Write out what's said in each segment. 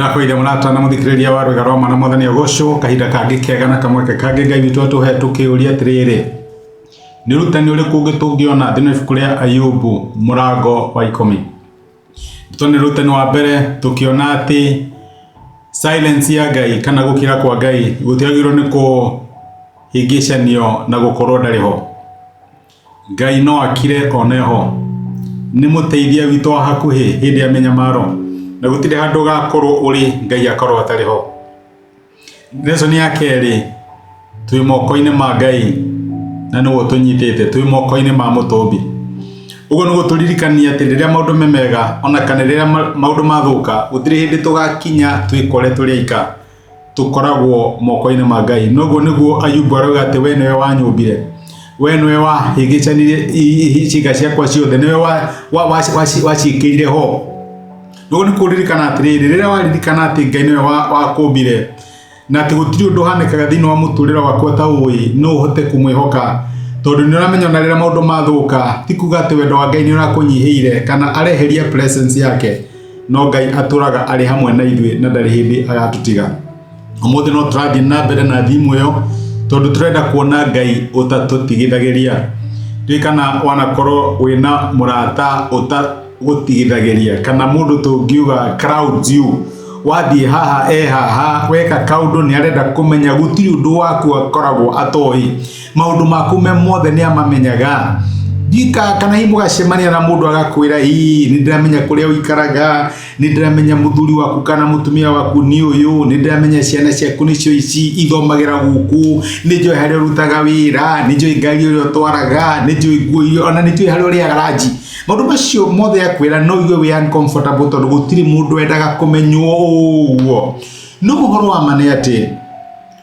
Ndakũgeithia mũrata na mũthikĩrĩria wa rwĩga rwa mwana mwathani agocwo kahinda kangĩ kega na kamweke kangĩ Ngai witũ atũhe tũkĩũria atĩrĩrĩ, nĩ ũrutani ũrĩkũ ũngĩ tũngĩona thĩinĩ wa ibuku rĩa Ayubu mũrango wa ikũmi? Tũnĩ ũrutani wa mbere tũkĩona atĩ silence ya Ngai kana gũkira kwa Ngai gũtiagĩrĩirwo nĩ kũhĩngĩcanio na gũkorwo ndarĩ ho. Ngai no akire one ho. Nĩ mũteithia witũ wa hakuhĩ hĩndĩ ya mĩnyamaro, na gũtirĩ handũ ũgakorwo ũrĩ Ngai akorwo atarĩ ho. Lesson ya kerĩ, twĩ moko-inĩ ma Ngai na nĩwe ũtũnyitĩte, twĩ moko-inĩ ma mũtũmbi. Ũguo nĩ gũtũririkania atĩ rĩrĩa maũndũ me mega ona kana rĩrĩa maũndũ mathũka, gũtirĩ hĩndĩ tũgakinya twĩkore tũrĩ aika. Tũkoragwo moko-inĩ ma Ngai. Noguo nĩguo Ayubu arauga atĩ we nĩwe wanyũmbire, we nĩwe wahĩngĩcanirie ciĩga ciakwa ciothe, nĩwe waciĩkĩrire ho. Noguo nĩ kũririkana atĩrĩrĩ, rĩrĩa waririkana atĩ Ngai nĩwe wakũmbire na atĩ gũtirĩ ũndũ ũhanĩkaga thĩinĩ wa mũtũrĩre waku ũtaũĩ, no ũhote kũmwĩhoka tondũ nĩ ũramenya ona rĩrĩa maũndũ mathũka, ti kuga atĩ wendo wa Ngai nĩ ũrakũnyihĩire kana areheria presence yake. No Ngai atũraga arĩ hamwe na ithuĩ na ndarĩ hĩndĩ agatũtiga. Ũmũthĩ no tũrathiĩ na mbere na thimũ ĩyo tondũ tũrenda kuona Ngai ũtatũtigithagĩria. Ndiũĩ kana wanakorwo wĩna mũrata ũtagũtigithagĩria kana mũndũ tũngiuga crowds you. Wathiĩ haha e haha, weka kaũndũ nĩ arenda kũmenya, gũtirĩ ũndũ waku akoragwo atoĩ. Maũndũ maku me mothe nĩ amamenyaga. Ndika kana hihi mũgacemania na mũndũ agakwĩra ii nĩ ndĩramenya kũrĩa ũikaraga, nĩ ndĩramenya mũthuri waku kana mũtumia waku nĩ ũyũ, nĩ ndĩramenya ciana ciaku nĩcio ici ithomagĩra gũkũ, nĩ njũĩ harĩa ũrutaga wĩra, nĩ njũĩ ngari ĩrĩa ũtwaraga, nĩ njũĩ nguo iria, ona nĩ njũĩ harĩa ũrĩaga ranji. Maũndũ macio mothe akwĩra no ũigue wĩ uncomfortable tondũ gũtirĩ mũndũ wendaga kũmenywo ũguo. No ũhoro wa ma nĩ atĩ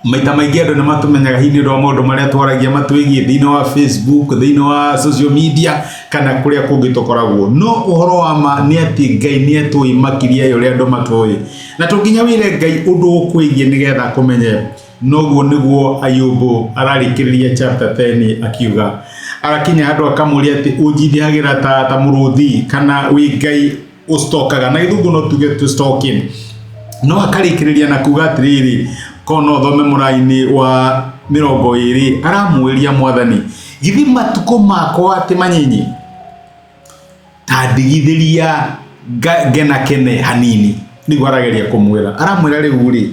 maita maingĩ andũ nĩ matũmenyaga hihi nĩ ũndũ wa maũndũ marĩa twaragia matwĩgiĩ thĩinĩ wa Facebook, thĩinĩ wa social media kana kũrĩa kũngĩ tũkoragwo. No ũhoro wa ma nĩ atĩ Ngai nĩ atũĩ makĩria ya ũrĩa andũ matũĩ. Na to nginya wĩre Ngai ũndũ ũkwĩgiĩ nĩgetha akũmenye. Noguo nĩguo Ayubu ararĩkĩrĩria chapter 10 akiuga. Agakinya handũ akamũria atĩ ũnjindĩhagĩra ta mũrũthi kana wĩ Ngai ũstokaga na gĩthũngũ no tuge to stalking. No akarĩkĩrĩria na kuga atĩrĩrĩ, korwo no thome mũraini wa mĩrongo ĩrĩ, aramwĩria mwathani, githĩ matukũ makwa ti manyinyi? Ta ndigithĩria ngenakene hanini. Nĩguo arageria kũmwĩra. Aramwĩra rĩu rĩ,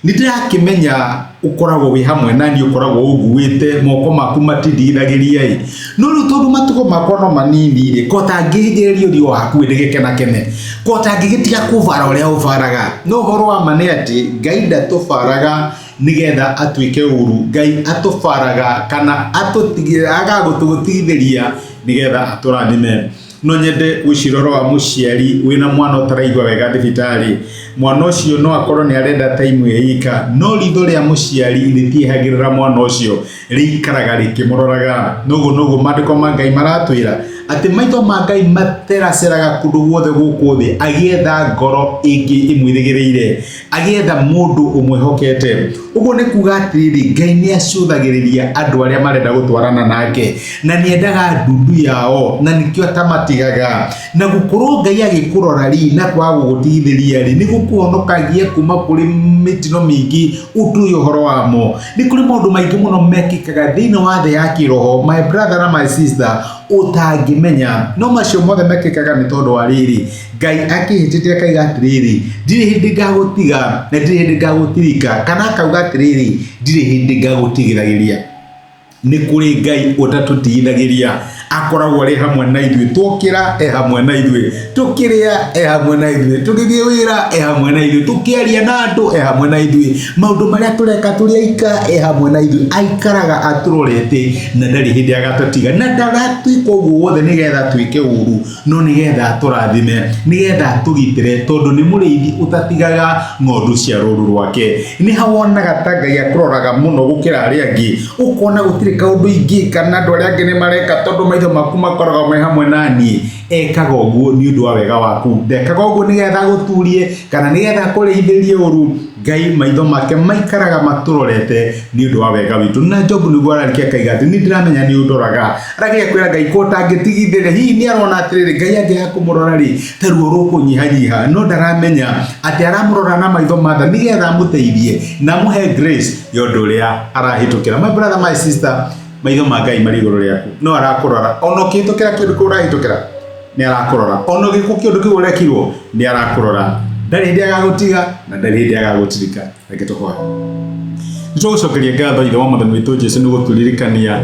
nĩ ndĩrakĩmenya ũkoragwo wĩ hamwe na niĩ, ũkoragwo ũnguĩte, moko maku matindigithagĩria ĩ. No rĩu tondũ matukũ makwa no manini rĩ, ko ta ngĩhĩngĩrĩria ũthiũ waku ĩ ndĩgĩkenakene. Ko ta ngĩgĩtiga kũbara ũrĩa ũbaraga. No ũhoro wa ma nĩ atĩ Ngai ndatũbaraga nĩgetha atuĩke ũru. Ngai atũbaraga kana agagũtũtigithĩria nĩgetha atũrathime. No nyende gwĩciria ũhoro wa mũciari wĩna mwana ũtaraigua wega thibitarĩ. Mwana ũcio no akorwo nĩ arenda time e ika, no ritho rĩa mũciari rĩtiehagĩrĩra mwana ũcio, rĩikaraga rĩkĩmũroraga. Noguo noguo maandĩko ma Ngai maratwĩra, atĩ maitho ma Ngai materaceraga kũndũ guothe gũkũ thĩ agĩetha ngoro ĩngĩ ĩmwĩrĩgĩrĩire, agĩetha mũndũ ũmwĩhokete. Ũguo nĩ kuga atĩrĩrĩ, Ngai nĩ acũthagĩrĩria andũ arĩa marenda gũtwarana nake, na nĩ endaga ndundu yao, na nĩkĩo atamatigaga. Na gũkorwo Ngai agĩkũrora rĩ, na kwaga gũgũtigithĩria rĩ, nĩ gũkũhonokagia kuma kũrĩ mĩtino mĩingĩ ũtũĩ ũhoro wamo. Nĩ kũrĩ maũndũ maingĩ mũno mekĩkaga thĩinĩ wa thĩ ya kĩroho, my brother na my sister, ũtangĩmenya. No macio mothe mekĩkaga nĩ tondũ wa rĩrĩ, Ngai akĩhĩtĩte akaiga atĩrĩrĩ, ndirĩ hĩndĩ ngagũtiga na ndirĩ hĩndĩ ngagũtirika, kana akauga atĩrĩrĩ, ndirĩ hĩndĩ ngagũtigithagĩria. Nĩ kũrĩ Ngai ũtatũtigithagĩria, akoragwo arĩ hamwe na ithuĩ, twokĩra e hamwe na ithuĩ, tũkĩrĩa e hamwe na ithuĩ, tũgĩthiĩ wĩra e hamwe na ithuĩ, tũkĩaria na andũ e hamwe na ithuĩ, maũndũ marĩa tũreka tũrĩ aika e hamwe na ithuĩ, aikaraga atũrorete na ndarĩ hĩndĩ agatũtiga, na ndaratwĩka ũguo wothe nĩgetha twĩke ũru, no nĩgetha atũrathime, nĩgetha atũgitĩre, tondũ nĩ mũrĩithi ũtatigaga ng'ondu cia rũru rwake. Nĩ ha wonaga ta Ngai akũroraga mũno gũkĩra arĩa angĩ, ũkona gũtirĩ kaũndũ ingĩka na andũ arĩa angĩ nĩ mareka tondũ maitho maku makoragwo me hamwe na niĩ. Ekaga ũguo nĩ ũndũ wa wega waku, ndekaga ũguo nĩgetha agũturie kana nĩgetha akũrĩithĩrie ũru. Ngai maitho make maikaraga matũrorete nĩ ũndũ wa wega witũ. Na Jobu nĩguo ararikia akaiga atĩ nĩ ndĩramenya nĩ ũndoraga. Arageria kwĩra Ngai ko ũtangĩtigithĩria, hihi nĩ arona atĩrĩrĩ Ngai angĩaga kũmũrora rĩ, ta ruo rũkũnyihanyiha, no ndaramenya atĩ aramũrora na maitho ma tha nĩgetha amũteithie na amũhe grace ya ũndũ ũrĩa arahĩtũkĩra. My brother, my sister, maitho ma Ngai marĩ igũrũ rĩaku, no arakũrora ona ũkĩhĩtũkĩra kĩndũ kĩu ũrahĩtũkĩra, nĩ arakũrora ona ũgĩkwo kĩũndũ kĩu ũrekirwo, nĩ arakũrora. Ndarĩ hĩndĩ agagũtiga na ndarĩ hĩndĩ agagũtirika. Reke tũhoe. Nĩtũgũcokeria ngatho Ithe wa Mwathani witũ Jesu nĩ gũtũririkania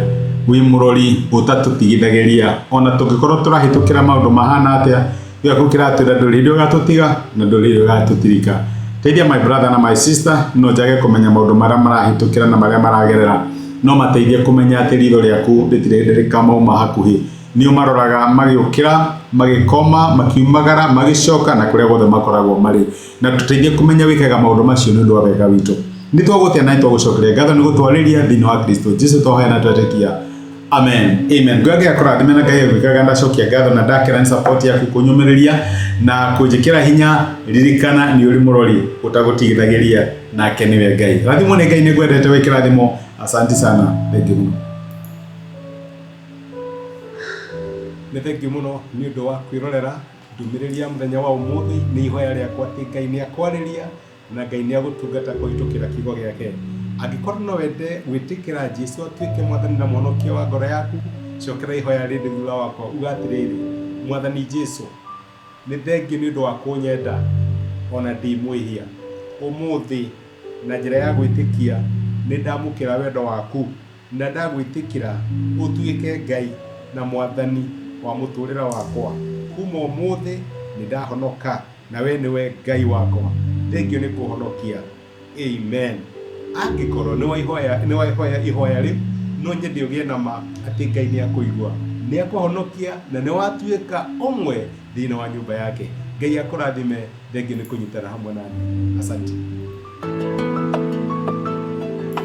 wĩ mũrori ũtatũtigithagĩria ona tũngĩkorwo tũrahĩtũkĩra maũndũ mahana atĩa gĩaku kĩratwĩra ndũrĩ hĩndĩ ũgatũtiga na ndũrĩ hĩndĩ ũgatũtirika. Teithia my brother na my sister, no njage kũmenya maũndũ marĩa marahĩtũkĩra na marĩa maragerera, no mateithie kũmenya atĩ ritho rĩaku rĩtirĩ hĩndĩ rĩkamauma hakuhĩ. Nĩ ũmaroraga magĩũkĩra, magĩkoma, makiumagara, magĩcoka na kũrĩa guothe makoragwo marĩ. Na tũteithie kũmenya wĩkaga maũndũ macio nĩ ũndũ wa wega witũ. Nĩ twagũtĩa na nĩ twagũcokeria ngatho nĩ gũtwarĩria thĩinĩ wa Kristo Jesu twahoya na twetĩkia. Amen. Amen. Ngai akũrathime na Ngai agwĩkaga. Ndacokia ngatho na ndakena nĩ support yaku kũnyũmĩrĩria na kũnjĩkĩra hinya. Ririkana nĩ ũrĩ mũrori ũtagũtigithagĩria, nake nĩwe Ngai. Rathimwo nĩ Ngai, nĩ ngwendete wĩ kĩrathimo. Asante sana. Thank you mũno. Nĩ thengiũ mũno nĩ ũndũ wa kwĩrorera ndũmĩrĩri ya mũthenya wa ũmũthĩ. Nĩ ihoya rĩakwa atĩ Ngai nĩ akwarĩria na Ngai nĩ agũtungata kũhĩtũkĩra kiugo gĩake. Angĩkorwo no wende gwĩtĩkĩra Jesu atuĩke Mwathani na Mũhonokia wa ngoro yaku, cokera ihoya rĩrĩ thutha wakwa, uga atĩrĩrĩ, Mwathani Jesu, nĩ thengiũ nĩ ũndũ wa kũnyenda ona ndĩ mwĩhia. Ũmũthĩ, na njĩra ya gwĩtĩkia, nĩ ndamũkĩra wendo waku na ndagwĩtĩkĩra ũtuĩke Ngai na Mwathani wa mũtũrĩre wakwa. Kuma ũmũthĩ nĩ ndahonoka na we nĩwe Ngai wakwa. Thengiũ nĩ kũhonokia. Amen. Angĩkorwo nĩ wahoya ihoya rĩu, no nyende ũgĩe na ma atĩ Ngai nĩ akũigua, nĩ akũhonokia na nĩ watuĩka ũmwe thĩinĩ wa nyũmba yake. Ngai akũrathime. Thengiũ nĩ kũnyitana hamwe nani. Asante.